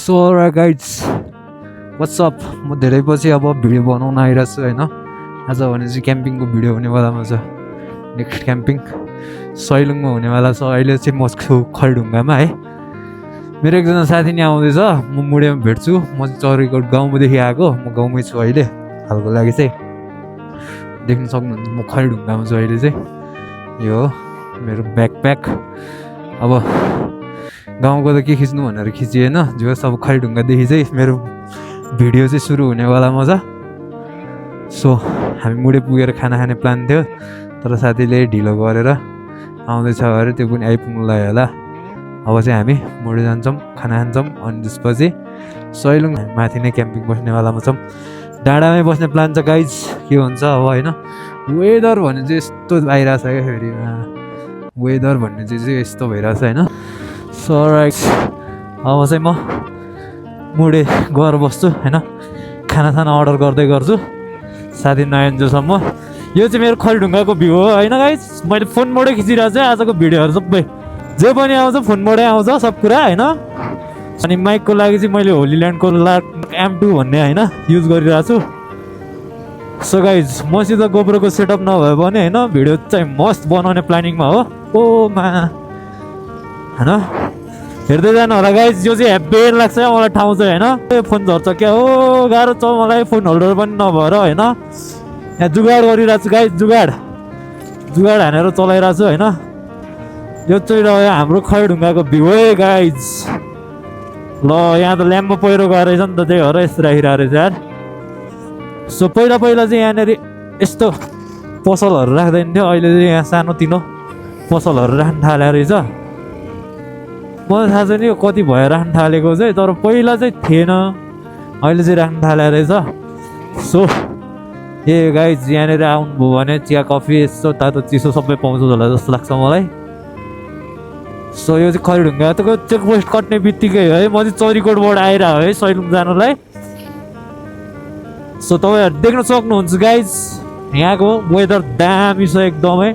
So guides what's up म धेरै पछि अब भिडियो बनाउन आइरहेको छु होइन। आज भने चाहिँ क्याम्पिङको भिडियो हुनेवालामा छ। नेक्स्ट क्याम्पिङ सैलुङमा हुनेवाला छ। अहिले चाहिँ म छु खलढुङ्गामा है। मेरो एकजना साथी नि आउँदैछ, म मुडेमा भेट्छु। म चाहिँ चरीकोट गाउँदेखि आएको, म गाउँमै छु अहिले हालको लागि चाहिँ। देख्न सक्नुहुन्छ म खलढुङ्गामा छु अहिले चाहिँ। यो हो मेरो ब्याकप्याक। अब गाउँको त के खिच्नु भनेर खिचिएन, जो सब खलढुङ्गादेखि चाहिँ मेरो भिडियो चाहिँ सुरु हुनेवालामा छ। सो हामी मुडे पुगेर खाना खाने प्लान थियो, तर साथीले ढिलो गरेर आउँदैछ अरे, त्यो पनि आइपुग्नु लाग्यो होला। अब चाहिँ हामी मुडे जान्छौँ, खाना खान्छौँ, अनि त्यसपछि सैलुङ माथि नै क्याम्पिङ बस्नेवालामा छौँ। डाँडामै बस्ने प्लान छ गाइज, के हुन्छ अब होइन। वेदर भन्ने चाहिँ यस्तो आइरहेछ क्या, फेरि वेदर भन्ने चाहिँ यस्तो भइरहेछ होइन। सो राइट, अब चाहिँ म मुडे गएर बस्छु होइन, खानासाना अर्डर गर्दै गर्छु साथी नआइन्जेलसम्म। यो चाहिँ मेरो खलढुङ्गाको भ्यू हो होइन गाइज। मैले फोनबाटै खिचिरहेको छु आजको भिडियोहरू सबै, जे पनि आउँछ फोनबाटै आउँछ सब कुरा होइन। अनि माइकको लागि चाहिँ मैले होलील्यान्डको M2 भन्ने होइन युज गरिरहेको छु। सो गाइज मसित गोप्रोको सेटअप नभए पनि होइन भिडियो चाहिँ मस्त बनाउने प्लानिङमा हो। ओ मा होइन, हेर्दै जानु होला गाइज। यो चाहिँ हेब्बे लाग्छ मलाई ठाउँ चाहिँ होइन। फोन झर्छ क्या हो, गाह्रो छ मलाई फोन होल्डर पनि नभएर होइन। यहाँ जुगाड गरिरहेको छु गाइज, जुगाड हानेर चलाइरहेको छु होइन। यो चाहिँ रह्यो हाम्रो खलढुङ्गाको भ्यू है गाइज। ल यहाँ त ल्याम्बो पहिरो गएर रहेछ नि त, त्यही भएर यस्तो राखिरहेको रहेछ यार। सो पहिला चाहिँ यहाँनिर यस्तो पसलहरू राख्दैन थियो, अहिले चाहिँ यहाँ सानोतिनो पसलहरू राख्न थालेको रहेछ। मलाई थाहा छैन यो कति भयो राख्न थालेको चाहिँ, तर पहिला चाहिँ थिएन, अहिले चाहिँ राख्न थालेको रहेछ। सो ए गाइज यहाँनिर आउनुभयो भने चिया कफी यस्तो तातो चिसो सबै पाउँछ होला जस्तो लाग्छ मलाई। सो यो चाहिँ खलढुङ्गाको चेकपोस्ट कट्ने बित्तिकै है, म चाहिँ चरीकोटबाट आइरहेको है सैलुङ जानुलाई। सो तपाईँहरू देख्न सक्नुहुन्छ गाइज यहाँको वेदर दामी छ एकदमै।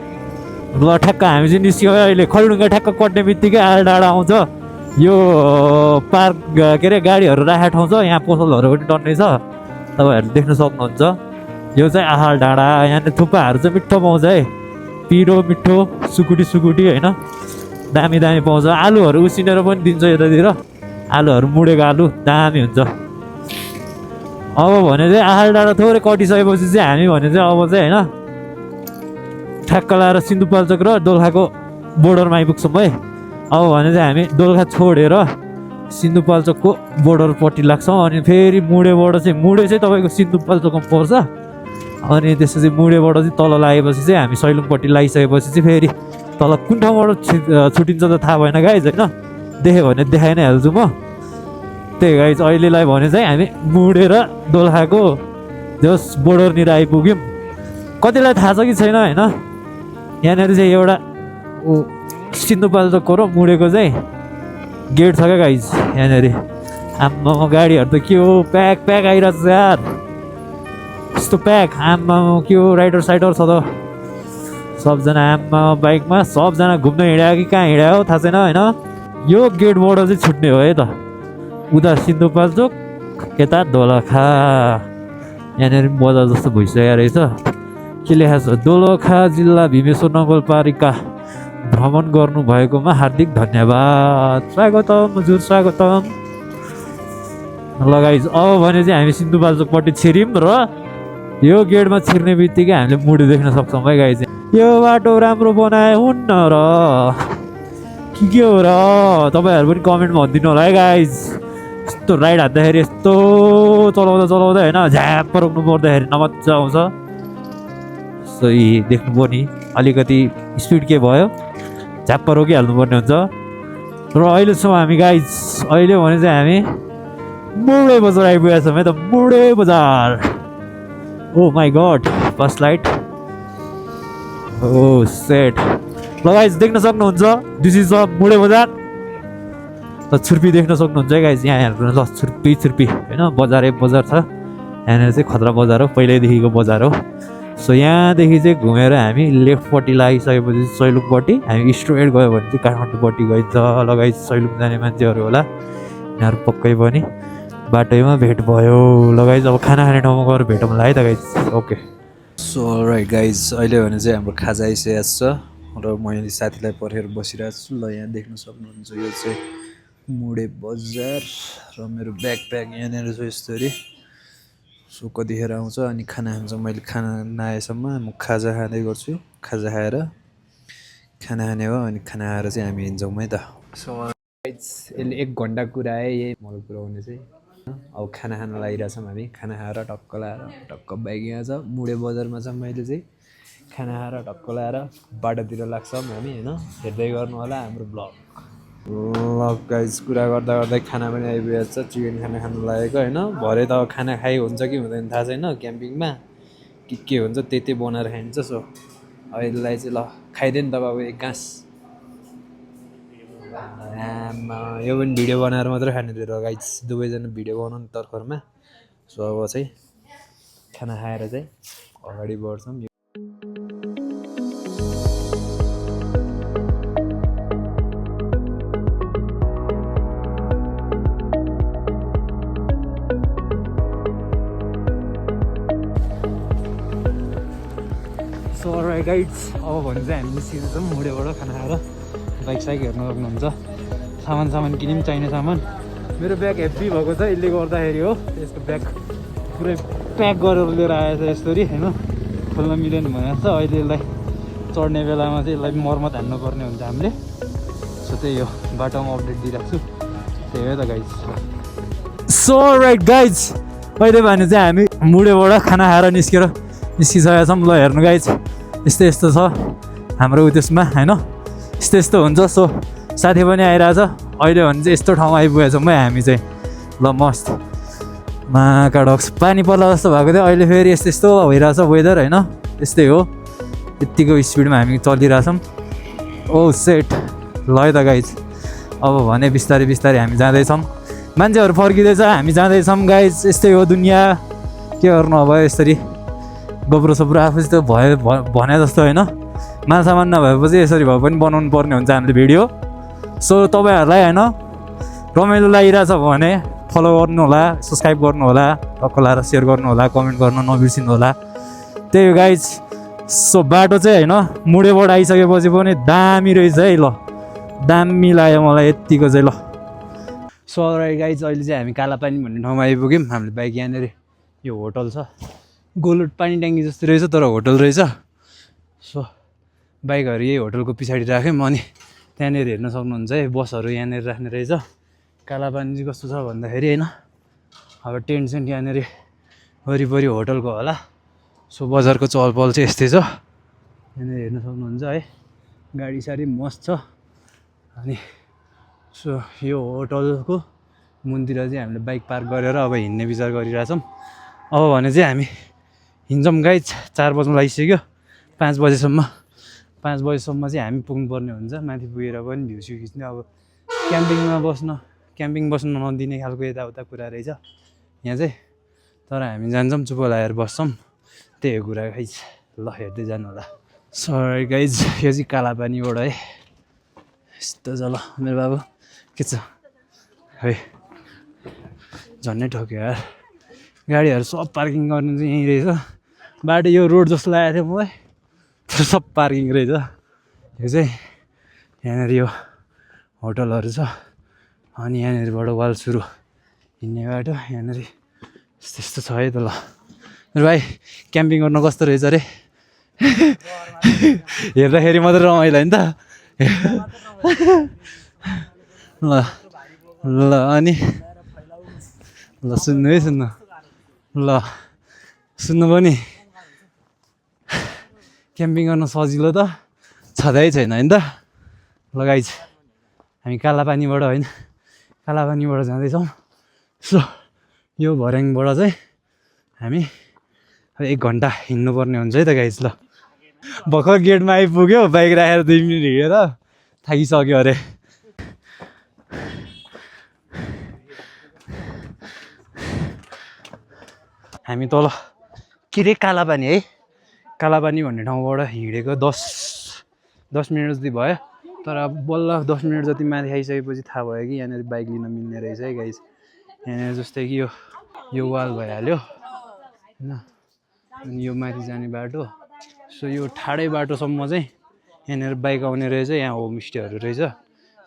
ल ठ्याक्क हामी चाहिँ निस्क्यो अहिले। खलढुङ्गा ठ्याक्क कट्ने बित्तिकै आल डाँडा आउँछ। यो पार्क के अरे गाडीहरू राखेको ठाउँ छ, यहाँ पसलहरू पनि टन्नै छ, तपाईँहरू देख्न सक्नुहुन्छ। यो चाहिँ आहाल डाँडा। यहाँनिर थुक्पाहरू चाहिँ मिठो पाउँछ है, पिरो मिठो सुकुटी होइन, दामी पाउँछ। आलुहरू उसिनेर पनि दिन्छ यतातिर, आलुहरू मुडेको आलु दामी हुन्छ। अब भने चाहिँ आहाल डाँडा थोरै कटिसकेपछि चाहिँ हामी भने चाहिँ अब चाहिँ होइन ठ्याक्क लाएर सिन्धुपाल्चोक र दोलखाको बोर्डरमा आइपुग्छौँ है। अब भने चाहिँ हामी दोलखा छोडेर सिन्धुपाल्चोकको बोर्डरपट्टि लाग्छौँ। अनि फेरि मुडेबाट चाहिँ मुडे चाहिँ तपाईँको सिन्धुपाल्चोकमा पर्छ। अनि त्यसपछि मुडेबाट चाहिँ तल लागेपछि चाहिँ हामी सैलुङपट्टि लागिसकेपछि चाहिँ फेरि तल कुन ठाउँबाट छुटिन्छ त थाहा भएन गाइज होइन। देख्यो भने देखाइ नै हाल्छु म। त्यही गाइज अहिलेलाई भने चाहिँ हामी मुडेर दोलखाको जस बोर्डरनिर आइपुग्यौँ। कतिलाई थाहा छ कि छैन होइन, यहाँनिर चाहिँ एउटा सिन्धुपाल्चोकको र मुडेको चाहिँ गेट छ क्या गाइज यहाँनिर। आम्मा गाडीहरू त के हो प्याक आइरहेको छ यार, यस्तो प्याक। आम्मा के हो राइडर साइडर छ त सबजना, आम्मा बाइकमा सबजना घुम्न हिँड्यो कि कहाँ हिँड्यो हो थाहा छैन होइन। यो गेटबाट चाहिँ छुट्ने हो है त, उता सिन्धुपाल्चोक यता दोलखा। यहाँनिर बजार जस्तो भइसकेको रहेछ, के लेखा छ, दोलखा जिल्ला भीमेश्वर नगरपालिका भ्रमण गर्नुभएकोमा हार्दिक धन्यवाद, स्वागतम हजुर स्वागतम। ल गाइज अब भने चाहिँ हामी सिन्धुपाल्चोकपट्टि छिर्यौँ र यो गेटमा छिर्ने बित्तिकै हामीले मुडे देख्न सक्छौँ है गाइज। यो बाटो राम्रो बनाए हुन्न र के हो र, तपाईँहरू पनि कमेन्टमा भनिदिनु होला है गाइज। यस्तो राइड हान्दाखेरि यस्तो चलाउँदा होइन झ्याप्प रोक्नु पर्दाखेरि नमजा आउँछ। सही देख्नुभयो नि, अलिकति स्पिड के भयो झ्याप्प रोकिहाल्नु पर्ने हुन्छ। र अहिले छौँ हामी गाइज, अहिले भने चाहिँ हामी मुडे बजार आइपुगेका छौँ है त, मुडे बजार। Oh my god first light, ओ सेट। ल गाइज देख्न सक्नुहुन्छ दिस इज अ मुडे बजार। त छुर्पी देख्न सक्नुहुन्छ है गाइज, यहाँ हेर्नु ल छुर्पी होइन, बजार छ यहाँनिर चाहिँ खतरा बजार हो, पहिल्यैदेखिको बजार हो। सो यहाँदेखि चाहिँ घुमेर हामी लेफ्टपट्टि लागिसकेपछि सैलुङपट्टि हामी स्ट्रेट गयो भने चाहिँ काठमाडौँपट्टि गइन्छ। ल गाइज सैलुङ जाने मान्छेहरू होला यहाँहरू पक्कै पनि बाटैमा भेट भयो ल गाइज अब खाना खाने ठाउँमा गएर भेटौँला है त guys okay so right guys अहिले भने चाहिँ हाम्रो खाजा आइसकेको छ र मैले साथीलाई पर्खेर बसिरहेको छु ल यहाँ देख्न सक्नुहुन्छ यो चाहिँ मुडे बजार र मेरो ब्याग यहाँनिर छ यस्तरी सो कतिखेर आउँछ अनि खाना खान्छ मैले खाना नआएसम्म म खाजा खाँदै गर्छु खाजा खाएर खाना खाने हो अनि खाना खाएर चाहिँ हामी हिँड्छौँ है त सो यसले 1 घन्टा कुराएँ यही मल पुऱ्याउने चाहिँ अब खाना खान लागिरहेछौँ हामी खाना खाएर टक्क लाएर टक्क बाइक यहाँ छ मुडे बजारमा छ मैले चाहिँ खाना खाएर टक्क लाएर बाटोतिर लाग्छौँ हामी होइन हेर्दै गर्नु होला हाम्रो ब्लग ल गाइज कुरा गर्दा गर्दै खाना पनि आइपुगेको छ चिकन खाना खानु लागेको होइन भरे त खाना खाइ हुन्छ कि हुँदैन थाहा छैन क्याम्पिङमा के हुन्छ त्यही बनाएर खाइन्छ सो अहिलेलाई चाहिँ ल खाइदियो नि त बाबु एक घाँस यो पनि भिडियो बनाएर मात्रै खाने थियो र गाइज दुवैजना भिडियो बनाउनु तर्खरमा सो अब चाहिँ खाना खाएर चाहिँ अगाडि बढ्छौँ सो राइट गाइड्स अब भने चाहिँ हामी निस्किन्छौँ मुडेबाट खाना खाएर बाइक साइक हेर्न सक्नुहुन्छ सामान किन्यौँ चाहिने सामान मेरो ब्याग हेभी भएको छ यसले गर्दाखेरि हो यसको ब्याग पुरै प्याक गरेर लिएर आएछ यस्तरी होइन खोल्न मिलेन भनेको छ अहिले यसलाई चढ्ने बेलामा चाहिँ यसलाई मर्मत हान्नुपर्ने हुन्छ हामीले सो त्यही हो बाटोमा अपडेट दिइरहेको छु त्यही हो त गाइज सो राइट गाइज अहिले भने चाहिँ हामी मुडेबाट खाना खाएर निस्किसकेका छौँ ल हेर्नु गाइज यस्तो छ हाम्रो त्यसमा होइन यस्तो हुन्छ सो साथी पनि आइरहेछ अहिले भने चाहिँ यस्तो ठाउँमा आइपुगेछौँ है हामी चाहिँ ल मस्त महाकाडक्स पानी पर्ला जस्तो भएको थियो अहिले फेरि यस्तो भइरहेछ वेदर होइन त्यस्तै हो यत्तिको स्पिडमा हामी चलिरहेछौँ ओ सेट ल है त गाइज अब भने बिस्तारै हामी जाँदैछौँ मान्छेहरू फर्किँदैछ हामी जाँदैछौँ गाइज यस्तै हो दुनियाँ के गर्नु अब यसरी गोब्रो सोब्रो आफूसित भयो भने जस्तो होइन मालसामान नभएपछि यसरी भए पनि बनाउनु पर्ने हुन्छ हामीले भिडियो सो तपाईँहरूलाई होइन रमाइलो लागिरहेछ भने फलो गर्नु होला सब्सक्राइब गर्नु होला टक्क लाएर सेयर गर्नु होला कमेन्ट गर्न नबिर्सिनु होला त्यही हो गाइज सो बाटो चाहिँ होइन मुडेबाट आइसकेपछि पनि दामी रहेछ है ल दामी लाग्यो मलाई यत्तिको चाहिँ ल सो राइट गाइज अहिले चाहिँ हामी कालापानी भन्ने ठाउँमा आइपुग्यौँ हामीले बाइक यहाँनिर यो होटल छ गोलुट पानी ट्याङ्की जस्तो रहेछ तर होटल रहेछ सो बाइकहरू यही होटलको पछाडि राख्यौँ अनि त्यहाँनिर हेर्न सक्नुहुन्छ है बसहरू यहाँनिर राख्ने रहेछ कालापानी चाहिँ कस्तो छ भन्दाखेरि होइन अब टेन्ट सेन्ट यहाँनिर वरिपरि होटलको होला सो बजारको चहलपहल चाहिँ यस्तै छ यहाँनिर हेर्न सक्नुहुन्छ है गाडी साडी मस्त छ अनि सो यो होटलको मुनतिर चाहिँ हामीले बाइक पार्क गरेर अब हिँड्ने विचार गरिरहेछौँ अब भने चाहिँ हामी हिँड्छौँ गाइज 4 बज्नु लागिसक्यो 5 बजेसम्म चाहिँ हामी पुग्नुपर्ने हुन्छ माथि पुगेर पनि भ्यू स्यू खिच्ने अब क्याम्पिङ बस्न नदिने खालको यताउता कुरा रहेछ यहाँ चाहिँ तर हामी जान्छौँ चुप लगाएर बस्छौँ त्यही हो कुरा गाइज ल हेर्दै जानु होला सरी गाइज यो चाहिँ कालापानीबाट है यस्तो छ ल मेरो बाबु के छ है झन्डै ठोक्यो यार गाडीहरू सब पार्किङ गर्नु चाहिँ यहीँ रहेछ बाटो यो रोड जस्तो लागेको थियो मलाई तर सब पार्किङ रहेछ यो चाहिँ यहाँनिर यो होटलहरू छ अनि यहाँनिरबाट वाल सुरु हिँड्ने बाटो यहाँनिर यस्तो छ है त ल मेरो भाइ क्याम्पिङ गर्न कस्तो रहेछ अरे हेर्दाखेरि मात्रै रमाइलो होइन त ल ल अनि ल सुन्नु है सुन्नु ल सुन्नु पनि क्याम्पिङ गर्न सजिलो त छँदै छैन होइन त ल गाइज हामी कालापानीबाट जाँदैछौँ सो यो भर्याङबाट चाहिँ हामी 1 घन्टा हिँड्नुपर्ने हुन्छ है त गाइज ल भर्खर गेटमा आइपुग्यो बाइक राखेर 2 मिनट हिँडेर थाकिसक्यो अरे हामी तल के रे कालापानी है कालापानी भन्ने ठाउँबाट हिँडेको 10 मिनट जति भयो तर बल्ल 10 मिनट जति माथि आइसकेपछि थाहा भयो कि यहाँनिर बाइक लिन मिल्ने रहेछ है गाइज। यहाँनिर जस्तै कि यो वाल भइहाल्यो होइन, अनि यो माथि जाने बाटो। सो यो ठाडै बाटोसम्म चाहिँ यहाँनिर बाइक आउने रहेछ। यहाँ होमस्टेहरू रहेछ।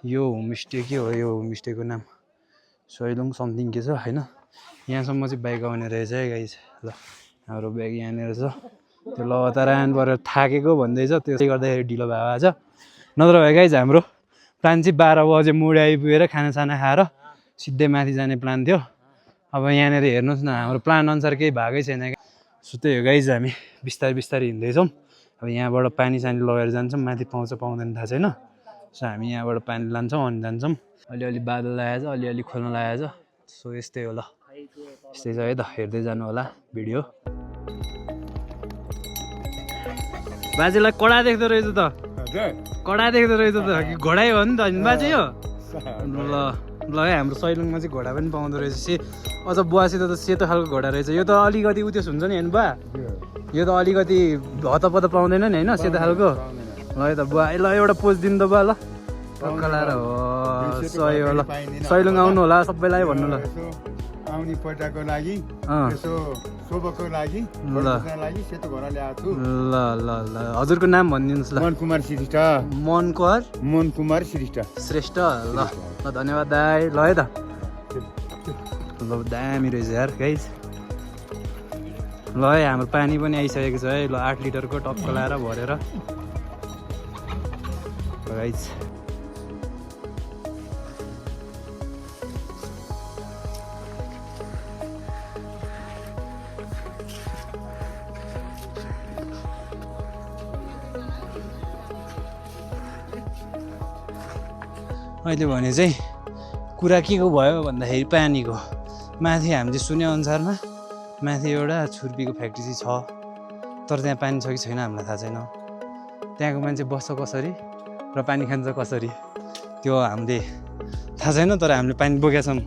यो होमस्टे के हो, यो होमस्टेको नाम सोइलुङ समथिङ के छ होइन। यहाँसम्म चाहिँ बाइक आउने रहेछ है गाइज। ल हाम्रो ब्याग यहाँनिर छ। त्यो लगातार आनु पऱ्यो, थाकेको भन्दैछ, त्यसले गर्दाखेरि ढिलो भएको छ। नत्र भए गाइज हाम्रो प्लान चाहिँ 12 बजे मोड आइपुगेर खानासाना खाएर सिधै माथि जाने प्लान थियो। अब यहाँनिर हेर्नुहोस् न, हाम्रो प्लान अनुसार केही भएकै छैन। सो त्यही हो गाइज, हामी बिस्तारै बिस्तारै हिँड्दैछौँ। अब यहाँबाट पानी सानी लगेर जान्छौँ, माथि पाउँछ पाउँदैन थाहा छैन। सो हामी यहाँबाट पानी लान्छौँ अनि जान्छौँ। अलिअलि बादल लागेको छ, अलिअलि खोल्न लागेको छ। सो यस्तै हो ल, यस्तै छ है त, हेर्दै जानु होला भिडियो। बाजेलाई कडा देख्दो रहेछ त, कडा देख्दो रहेछ त, कि घोडै हो नि त बाजे यो। ल ल है, हाम्रो सैलुङमा चाहिँ घोडा पनि पाउँदो रहेछ। अझ बुवासित त सेतो खालको घोडा रहेछ। यो त अलिकति उत्योस हुन्छ नि होइन बा, यो त अलिकति हतपत पाउँदैन नि होइन सेतो खालको। ल है त बुवा, ल एउटा पोज दिनु त बुवा। ल टक्क लाएर हो, सही हो। ल सैलुङ आउनु होला सबैलाई भन्नु ल, आउने पैटाको लागि यसो शोभाको लागि लागि सेतो घोडा ल्याएको छु। ल ल ल हजुरको नाम भनिदिनुहोस् ल। मन कुमार श्रेष्ठ। मन कुमार श्रेष्ठ। ल ल धन्यवाद दाइ। ल है त, ल दामी रहेछ यार गाइज। ल है हाम्रो पानी पनि आइसकेको छ है। ल 8 लिटरको टक्क लाएर भरेर गाइज। अहिले भने चाहिँ कुरा के को भयो भन्दाखेरि पानीको। माथि हामीले सुनेअनुसारमा माथि एउटा छुर्पीको फ्याक्ट्री चाहिँ छ, तर त्यहाँ पानी छ कि छैन हामीलाई थाहा छैन। त्यहाँको मान्छे बस्छ कसरी र पानी खान्छ कसरी त्यो हामीले थाहा छैन। तर हामीले पानी बोकेका छौँ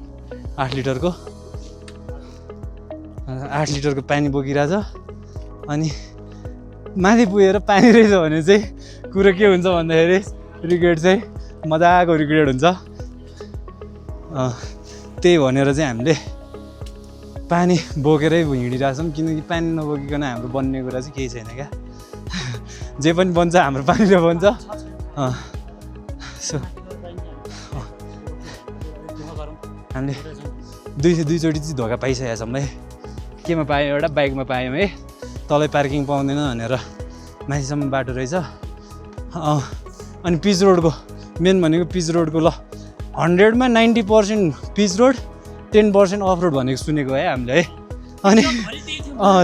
8 लिटरको, 8 लिटरको पानी बोकिरहेछ। अनि माथि पुगेर पानी रहेछ भने चाहिँ कुरो के हुन्छ भन्दाखेरि रिग्रेट चाहिँ मजाको रिग्रेट हुन्छ। त्यही भनेर चाहिँ हामीले पानी बोकेरै हिँडिरहेछौँ, किनकि पानी नबोकिकन हाम्रो बन्ने कुरा चाहिँ केही छैन क्या। जे पनि बन्छ हाम्रो पानीले बन्छ। सो हामीले दुईचोटि चाहिँ धोका पाइसकेका छौँ है। केमा पायौँ, एउटा बाइकमा पायौँ है, तलै पार्किङ पाउँदैन भनेर माथिसम्म बाटो रहेछ। अनि पिच रोडको मेन भनेको पिच रोडको ल 100मा 90% पिच रोड, 10% अफ रोड भनेको सुनेको है हामीले है। अनि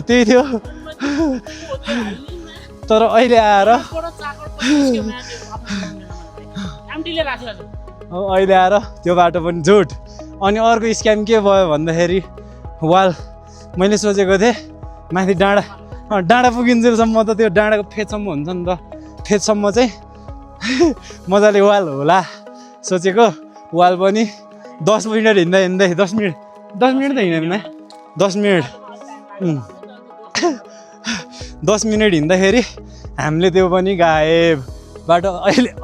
त्यही थियो। तर अहिले आएर त्यो बाटो पनि झुट। अनि अर्को स्क्याम के भयो भन्दाखेरि वाल मैले सोचेको थिएँ माथि डाँडा पुगिन्जेलसम्म त त्यो डाँडाको फेदसम्म हुन्छ नि त, फेदसम्म चाहिँ मजाले वाल होला सोचेको। वाल पनि 10 मिनट हिँड्दै 10 मिनट त हिँडेन, 10 मिनट 10 मिनट हिँड्दाखेरि हामीले त्यो पनि गायब बाटो।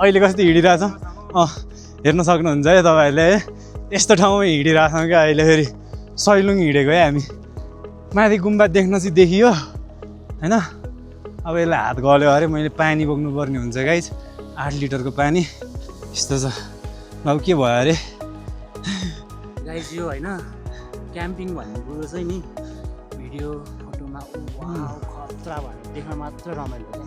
अहिले कस्तो हिँडिरहेछौँ हेर्न सक्नुहुन्छ है तपाईँहरूले है। यस्तो ठाउँमा हिँडिरहेछौँ क्या अहिले। फेरि सैलुङ हिँडेको है हामी। माथि गुम्बा देख्न चाहिँ देखियो होइन। अब यसलाई हात गल्यो अरे मैले पानी बोक्नु पर्ने हुन्छ गाइज, 8 लिटरको पानी यस्तो छ। अब के भयो अरे गाइज, यो होइन क्याम्पिङ भन्ने कुरो चाहिँ नि भिडियो फोटोमा खतरा भनेर देख्न मात्र रमाइलो छ।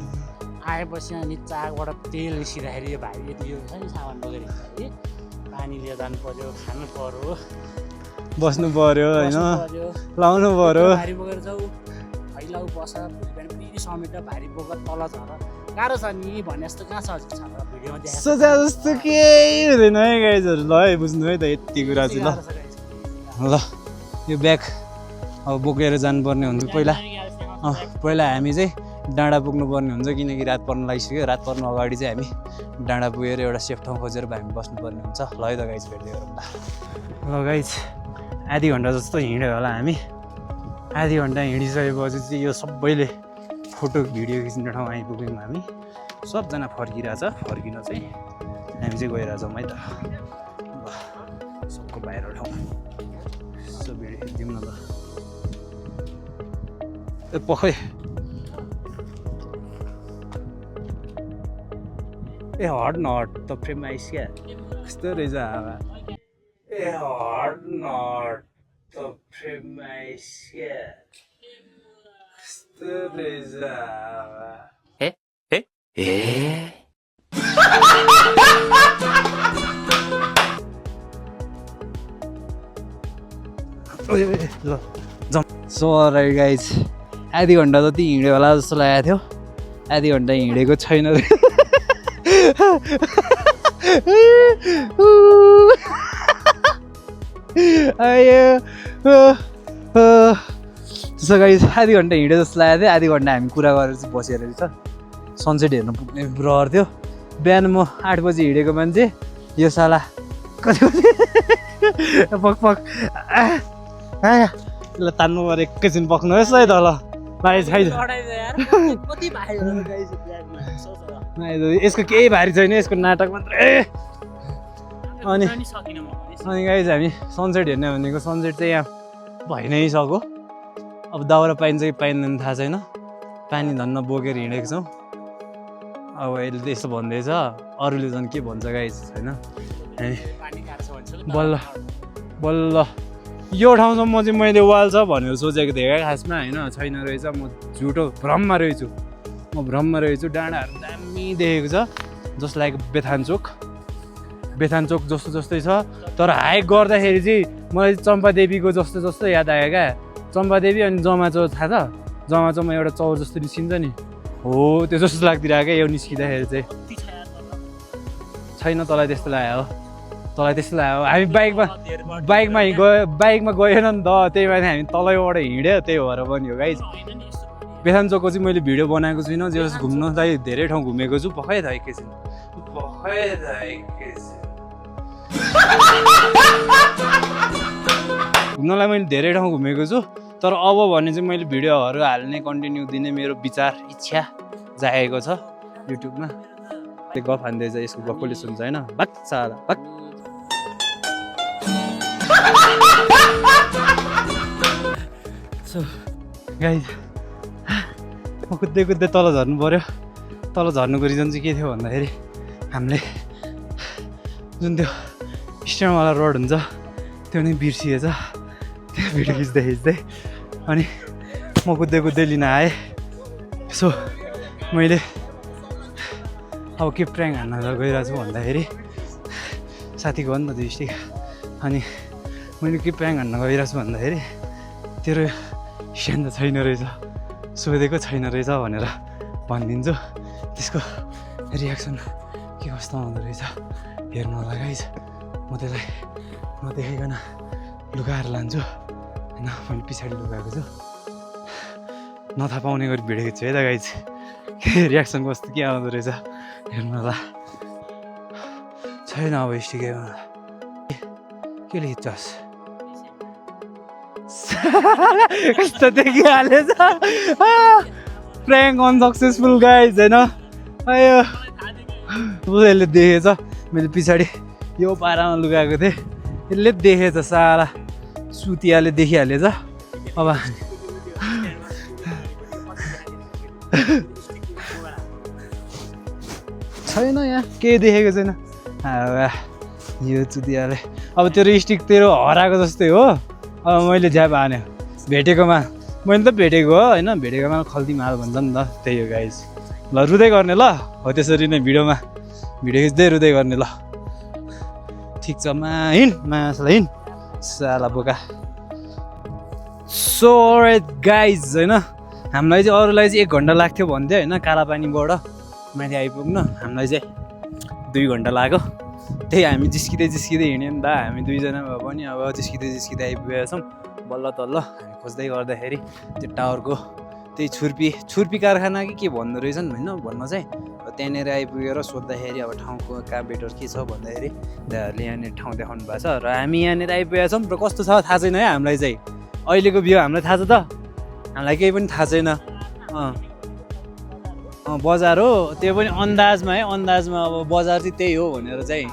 आएपछि अनि चाकबाट तेल निस्किँदाखेरि यो भाइ यो छ नि सामान बोकेर कि पानी लिएर जानु पऱ्यो, खानु पऱ्यो, बस्नु पऱ्यो होइन, लाउनु पऱ्यो। भारी बोकेर जाऊ, फैलाउ बस, फेरि समेट भारी बोकेर तल झर गाह्रो छ नि भने जस्तो कहाँ छ भिडियोमा देखाएको सोचे जस्तो केही हुँदैन है गाइजहरू। ल है बुझ्नु है त यति कुरा चाहिँ। ल यो ब्याग अब बोकेर जानुपर्ने हुन्छ। पहिला हामी चाहिँ डाँडा पुग्नु पर्ने हुन्छ, किनकि रात पर्न लागिसक्यो। रात पर्नु अगाडि चाहिँ हामी डाँडा पुगेर एउटा सेफ ठाउँ खोजेर हामी बस्नुपर्ने हुन्छ। ल है त गाइज, भेट्दै गरौँ ल। ल गाइज, आधी घन्टा जस्तो हिँड्यो होला हामी। आधी घन्टा हिँडिसकेपछि चाहिँ यो सबैले फोटो भिडियो खिच्ने ठाउँ आइपुग्यौँ हामी। सबजना फर्किरहेछ, फर्किन चाहिँ हामी चाहिँ गइरहेछौँ है त ल सबको बाहिर ठाउँ यसो भिडियो खिचिदिउँ न ल ए पखै ए हट न हट त फ्रेममा आइस क्या कस्तो रहेछ हावा ए हट न हट त फ्रेममा आइस क्या कस्तो रहेछ हावा ल सो राइट गाइज आधी घन्टा जति हिँड्यो होला जस्तो लागेको थियो आधी घन्टा हिँडेको छैन त्यसो गाइज आधी घन्टा हिँड्यो जस्तो लागेको थियो आधी घन्टा हामी कुरा गरेर चाहिँ बसेर रहेछ सनसेट हेर्नु पुग्ने रहर थियो बिहान म 8 बजी हिँडेको मान्छे यो साला कति बजी पक पक ल तान्नु पऱ्यो एकैछिन पक्नुहोस् है त ल भाइ छैन यसको केही भारी छैन यसको नाटक मात्रै अनि गाइज हामी सनसेट हेर्ने भनेको सनसेट चाहिँ यहाँ भइ नै सक्यो अब दाउरा पाइन्छ कि पाइँदैन थाहा छैन पानी धन्न बोकेर हिँडेको छौँ अब अहिले त यस्तो भन्दैछ अरूले झन् के भन्छ गाइज होइन बल्ल बल्ल यो ठाउँसम्म चाहिँ मैले वाल छ भनेर सोचेको थिएँ क्या खासमा होइन छैन रहेछ म झुटो भ्रममा रहेछु म भ्रममा रहेछु डाँडाहरू दामी देखेको छ जस्ट लाइक बेथान चोक जस्तो जस्तै छ तर हाइक गर्दाखेरि चाहिँ मलाई चम्पादेवीको जस्तो जस्तो याद आयो क्या चम्पादेवी अनि जमाचो थाहा छ जमाचोमा एउटा चौर जस्तो निस्किन्छ नि हो त्यो जस्तो लाग्दिरहेको क्या यो निस्किँदाखेरि चाहिँ छैन तँलाई त्यस्तो लाग्यो तँलाई त्यस्तो लाग्यो हामी बाइकमा गएन नि त त्यही माथि हामी तलैबाट हिँड्यो त्यही भएर पनि हो गाइज बेथान चोकको चाहिँ मैले भिडियो बनाएको छुइनँ जस घुम्नलाई धेरै ठाउँ घुमेको छु पखै त एकैछिन घुम्नलाई मैले धेरै ठाउँ घुमेको छु तर अब भने चाहिँ मैले भिडियोहरू हाल्ने कन्टिन्यू दिने मेरो विचार इच्छा जागेको छ युट्युबमा त्यो गफ हान्दैछ यसको गफले सुन्छ होइन बाक्सा बाक सो गाइज म कुद्दै कुद्दै तल झर्नु पऱ्यो तल झर्नुको रिजन चाहिँ के थियो भन्दाखेरि हामीले जुन त्यो स्ट्यान्डवाला रोड हुन्छ त्यो नै बिर्सिएछ त्यो भिडियो खिच्दै अनि म कुद्दै लिन आएँ सो मैले अब के प्र्याङ्क हान्न गइरहेको छु भन्दाखेरि साथीको हो नि त त्यो स्टिक अनि मैले के प्र्याङ्क हान्न गइरहेको छु भन्दाखेरि तेरो स्ट्यान्ड त छैन रहेछ सोधेको छैन रहेछ भनेर भनिदिन्छु त्यसको रियाक्सन के कस्तो आउँदो रहेछ हेर्नु होला गाइज म त्यसलाई नदेखाइकन लुगाएर लान्छु होइन मैले पछाडि लुगाएको छु नथाहा पाउने गरी भिडेको छु है त गाइज के रियाक्सन कस्तो के आउँदो रहेछ हेर्नु होला छैन अब स्टिकैमा के लेख्छस् कस्तो देखिहालेछ प्र्याङ्क अनसक्सेसफुल गाइज होइन अयो उसले देखेछ मैले पछाडि यो पारामा लुगाएको थिएँ यसले देखेछ सारा सुतियाले देखिहालेछ अब छैन यहाँ केही देखेको छैन यो चुतियाले अब तेरो स्टिक तेरो हराएको जस्तै हो अब मैले झ्याप हान्यो भेटेकोमा मैले त भेटेको हो होइन भेटेकोमा खल्ती माल भन्छ नि त त्यही हो गाइज ल रुँदै गर्ने ल हो त्यसरी नै भिडियो खिच्दै रुँदै गर्ने ल ठिक छ मासला हिँड साला बोका सो गाइज होइन हामीलाई चाहिँ अरूलाई चाहिँ 1 घन्टा लाग्थ्यो भन्थ्यो होइन कालापानीबाट माथि आइपुग्न हामीलाई चाहिँ 2 घन्टा लाग्यो त्यही हामी जिस्किँदै हिँड्यौँ नि त हामी 2 जना भए पनि अब जिस्किँदै आइपुगेका छौँ बल्ल तल्ल हामी खोज्दै गर्दाखेरि त्यो टावरको त्यही छुर्पी कारखाना कि के भन्दो रहेछन् होइन भन्न चाहिँ त्यहाँनिर आइपुगेर सोद्धाखेरि अब ठाउँको कहाँ बेटर के छ भन्दाखेरि दाइहरूले यहाँनिर ठाउँ देखाउनु भएको छ र हामी यहाँनिर आइपुगेका छौँ र कस्तो छ थाहा छैन है हामीलाई चाहिँ अहिलेको भ्यू हामीलाई थाहा छ त हामीलाई केही पनि थाहा छैन बजार हो त्यो पनि अन्दाजमा है अन्दाजमा अब बजार चाहिँ त्यही हो भनेर चाहिँ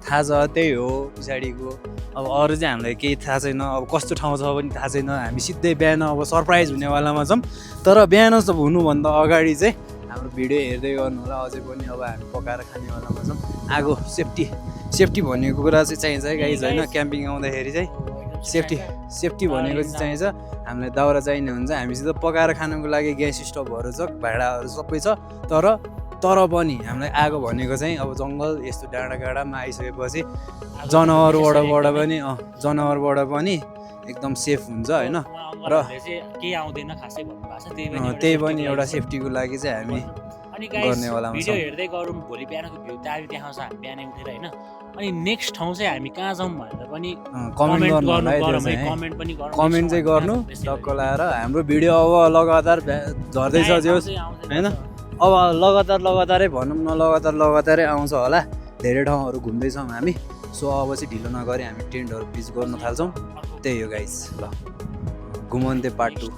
थाहा छ त्यही हो पछाडिको अब अरू चाहिँ हामीलाई केही थाहा छैन अब कस्तो ठाउँ छ पनि थाहा छैन हामी सिधै बिहान अब सरप्राइज हुनेवालामा छौँ तर बिहान सब हुनुभन्दा अगाडि चाहिँ हाम्रो भिडियो हेर्दै गर्नु होला अझै पनि अब हामी पकाएर खानेवालामा छौँ आगो सेफ्टी भनेको कुरा चाहिँ चाहिन्छ है गाइज होइन क्याम्पिङ आउँदाखेरि चाहिँ सेफ्टी भनेको चाहिँ चाहिन्छ हामीलाई दाउरा चाहिने हुन्छ हामीसित पकाएर खानुको लागि ग्यास स्टोभहरू छ भाँडाहरू सबै छ तर पनि हामीलाई आगो भनेको चाहिँ अब जङ्गल यस्तो डाँडाकाँडामा आइसकेपछि जनावरबाट पनि एकदम सेफ हुन्छ होइन र केही आउँदैन खासै भन्नुभएको छ त्यही पनि एउटा सेफ्टीको लागि चाहिँ हामी अनि गर्नेवालामा भिडियो छौँ हेर्दै गरौँ भोलि बिहानको भ्यू दामी देखाउँछ हामी बिहानै उठेर होइन अनि नेक्स्ट ठाउँ चाहिँ हामी कहाँ जाउँ भनेर पनि कमेन्ट गर्नु होला है त्यो चाहिँ कमेन्ट पनि गर्नु कमेन्ट चाहिँ गर्नु टक्क लाएर हाम्रो भिडियो अब लगातार झर्दैछ जोस् होइन अब लगातारै भनौँ न लगातारै आउँछ होला धेरै ठाउँहरू घुम्दैछौँ हामी सो अब चाहिँ ढिलो नगरी हामी टेन्टहरू पिच गर्न थाल्छौँ त्यही हो गाइस ल घुमन्ते पार्ट 2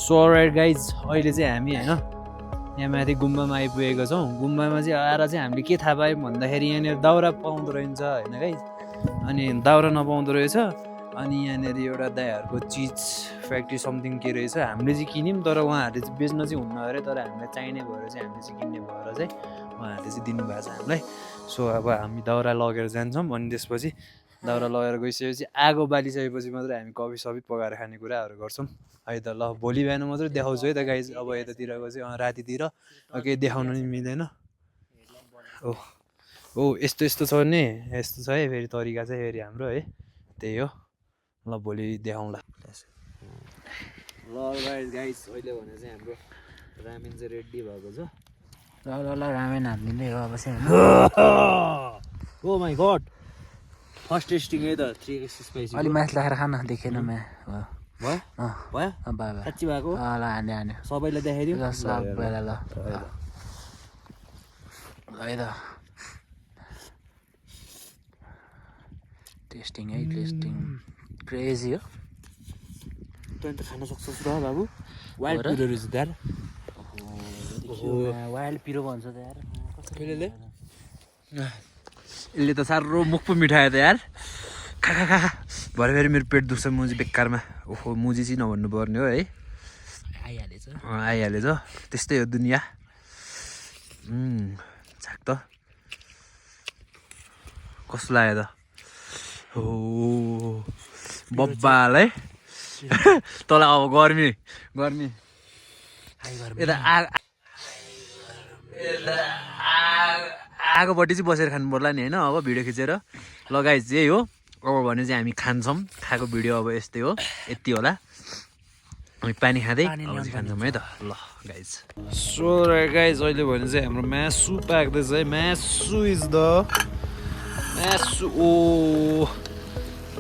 सो राइट गाइज अहिले चाहिँ हामी होइन यहाँ माथि गुम्बामा आइपुगेको छौँ गुम्बामा चाहिँ आएर चाहिँ हामीले के थाहा पायौँ भन्दाखेरि यहाँनिर दाउरा पाउँदो रहेछ होइन गाइज अनि दाउरा नपाउँदो रहेछ अनि यहाँनिर एउटा दाइहरूको चिज फ्याक्ट्री समथिङ के रहेछ हामीले चाहिँ किन्यौँ तर उहाँहरूले चाहिँ बेच्न चाहिँ हुन्न अरे तर हामीलाई चाहिने भएर चाहिँ हामीले चाहिँ किन्ने भएर चाहिँ उहाँहरूले चाहिँ दिनुभएको छ हामीलाई सो अब हामी दाउरा लगेर जान्छौँ अनि त्यसपछि दाउरा लगेर गइसकेपछि आगो बालिसकेपछि मात्रै हामी कफी सफी पकाएर खाने कुराहरू गर्छौँ है त ल भोलि बिहान मात्रै देखाउँछु है त गाइज अब यतातिरको चाहिँ रातितिर केही देखाउनु नि मिल्दैन ओ यस्तो छ नि यस्तो छ है फेरि तरिका चाहिँ फेरि हाम्रो है त्यही हो ल भोलि देखाउँला ल गाइज अहिले भने चाहिँ हाम्रो रामेन चाहिँ रेडी भएको छ ल रामेन हालिदिँदै हो अब चाहिँ ओ माई गड फर्स्ट टेस्टिङ है त 3x स्पाइसी अलि माथि लगाएर खान देखेन म्या भयो भयो बाबा साँच्ची भएको ल हान्यो सबैलाई देखाइदिउँ ल सबैलाई ल है त टेस्टिङ क्रेजी हो तैँले त खान सक्छस् र बाबु वाइल्ड पिरो रहेछ यार वाइल्ड पिरो भन्छ त यार यसले त साह्रो मुख पो मिठायो त यार खा भरे फेरि मेरो पेट दुख्छ मुजी बेकारमा ओहो मुजी चाहिँ नभन्नु पर्ने हो है आइहालेछ त्यस्तै हो दुनियाँ झाक त कस्तो लाग्यो त हो बब्बाल है तँलाई अब गर्मी यता आगोपट्टि चाहिँ बसेर खानु पर्ला नि होइन अब भिडियो खिचेर लगाइ चाहिँ हो अब भने चाहिँ हामी खान्छौँ खाएको भिडियो अब यस्तै हो यति होला हामी पानी खाँदै अब चाहिँ खान्छौँ है त ल गाइज सो गाइज अहिले भने चाहिँ हाम्रो मासु पाक्दैछ है मासु इज द मासु ओ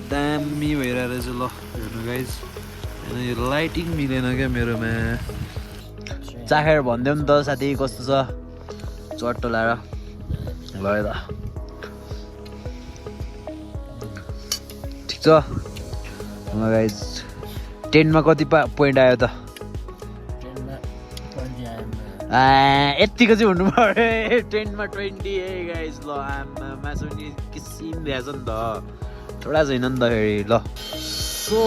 दामी भइरहेको रहेछ ल हेर्नु गाइज होइन यो लाइटिङ मिलेन क्या मेरोमा चाखेर भनिदेऊ नि त साथी कस्तो छ चट्टो लाएर ल त ठिक छ ल गाइज 10मा कति पोइन्ट आयो त यत्तिको चाहिँ हुनु पऱ्यो 10मा 20 है गाइज ल आमा मासु नि किसिम भ्याएछ नि त थोडा छैन नि त फेरि ल सो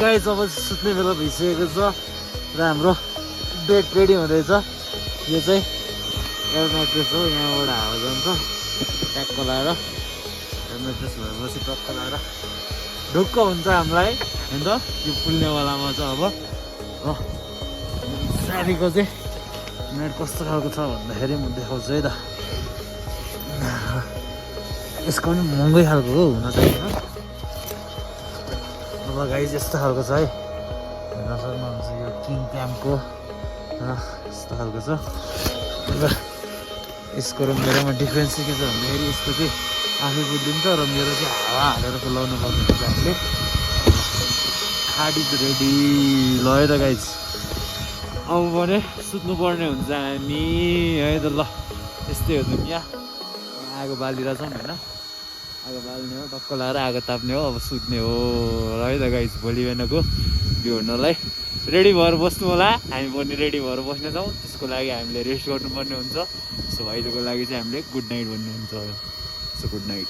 गाइज अब सुत्ने बेला भइसकेको छ र हाम्रो बेड रेडी हुँदैछ यो चाहिँ एयर म्याट्रेस हो यहाँबाट हावा जान्छ ट्याक्क लाएर एयर म्याट्रेस भएपछि टक्क लाएर ढुक्क हुन्छ हामीलाई होइन त यो फुल्नेवालामा चाहिँ अब ल साथीको चाहिँ नेट कस्तो खालको छ भन्दाखेरि म देखाउँछु है त यसको पनि महँगै खालको हो हुन चाहिँ होइन अब गाइज यस्तो खालको छ है हेर्न सक्नुहुन्छ यो किङ क्याम्पको यस्तो खालको छ र यसको र मेरोमा डिफ्रेन्स चाहिँ के छ भन्दाखेरि यसको चाहिँ आफै बुझिदिन्छ र मेरो चाहिँ हावा हालेर खुलाउनु पर्ने हुन्छ हामीले खाडी रेडी ल है त गाइज अब भने सुत्नुपर्ने हुन्छ हामी है त ल यस्तै हो दुनियाँ आगो बालिरहेछौँ होइन आगो बाल्ने हो टक्क लगाएर आगो ताप्ने हो अब सुत्ने हो र है त गाइज भोलि बिहानको भ्यू हेर्नलाई रेडी भएर बस्नु होला हामी पनि रेडी भएर बस्नेछौँ त्यसको लागि हामीले रेस्ट गर्नुपर्ने हुन्छ सो अहिलेको लागि चाहिँ हामीले गुड नाइट भन्ने हुन्छ so good night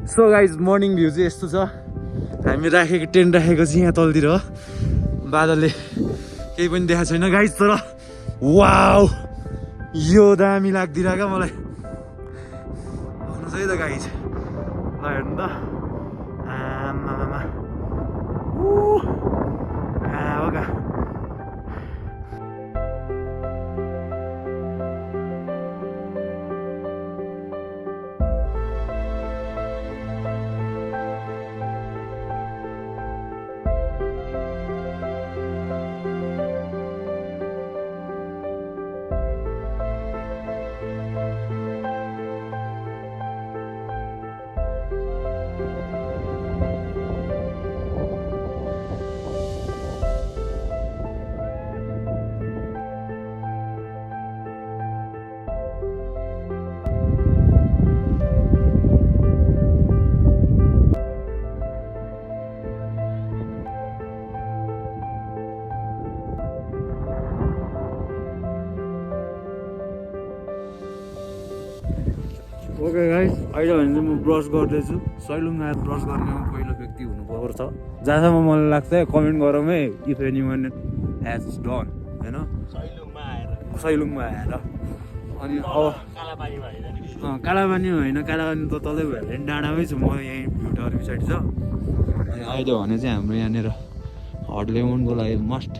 so guys morning view चाहिँ यस्तो छ हामी राखेको टेन्ट राखेको चाहिँ यहाँ तलतिर हो बादलले केही पनि देखाएको छैन गाइज तर वाउ यो दामी लाग्दिरह क्या मलाई भन्नु चाहिँ त गाइज ल हेर्नु त आमामा हो का ओके गाइस अहिले भने चाहिँ म ब्रस गर्दैछु सैलुङमा ब्रस गर्ने पहिलो व्यक्ति हुनुपर्छ जहाँसम्म मलाई लाग्छ कमेन्ट गरौँ है if any one has done होइन सैलुङमा आएर अनि अब कालापानी होइन कालापानी त तलै भयो भने डाँडामै छु म यहीँ भ्युटार पछाडि छ अनि अहिले भने चाहिँ हाम्रो यहाँनिर हट लेमनको लागि मस्ट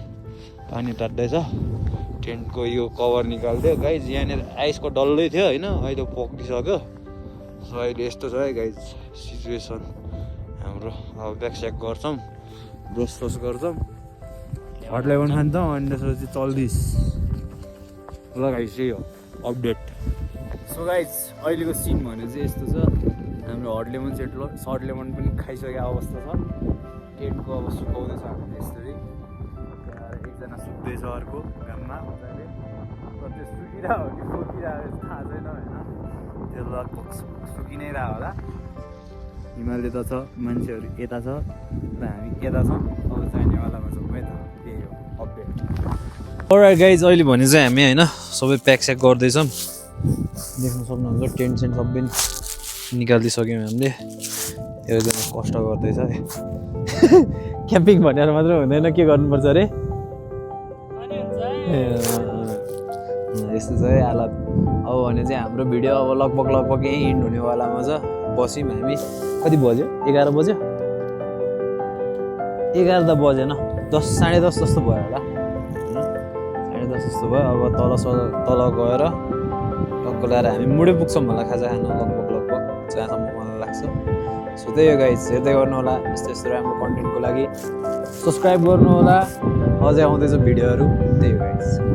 पानी तात्दैछ टेन्टको यो कभर निकालिदियो गाइज यहाँनिर आइसको डल्लै थियो होइन अहिले पोखिसक्यो सो अहिले यस्तो छ है गाइज सिचुएसन हाम्रो अब ब्याक स्याक गर्छौँ ब्रस फ्रस गर्छौँ हट लेमन खान्छौँ अनि त्यसपछि चल्दिस ल गाइज यही हो अपडेट सो गाइज अहिलेको सिन भने चाहिँ यस्तो छ हाम्रो हट लेमन सर्ट लेमन पनि खाइसकेको अवस्था छ टेन्टको अब सुकाउँदैछ हामीले यसरी एकजना सुत्दैछ अर्को घाममा मजाले त्यो सुकिरहेको हो कि पोकिरहेको थाहा छैन होइन त्यो लगभग सुकि नै रह होला हिमाल यता छ मान्छेहरू यता छ र हामी यता छौँ अब जानेवालामा छौँ है त त्यही हो अपडेट अलराइट गाइज अहिले भने चाहिँ हामी होइन सबै प्याक स्याक गर्दैछौँ देख्नु सक्नुहुन्छ टेन्ट सेन्ट सबै निकालिदिइसक्यौँ हामीले एकजना कष्ट गर्दैछ है क्याम्पिङ भनेर मात्र हुँदैन के गर्नुपर्छ अरे यस्तो छ है हालत अब भने चाहिँ हाम्रो भिडियो अब लगभग यहीँ इन्ड हुनेवालामा छ बस्यौँ हामी कति बज्यो 11 बज्यो 11 त बजेन 10 साढे 10 जस्तो भयो होला होइन साढे 10 जस्तो भयो अब तल गएर टक्क लगाएर हामी मुडै पुग्छौँ होला खाजा खान लगभग जहाँसम्म मलाई लाग्छ सो त्यही हो गाइज हेर्दै गर्नु होला यस्तो राम्रो कन्टेन्टको लागि सब्सक्राइब गर्नु होला अझै आउँदैछ भिडियोहरू त्यही हो गाइज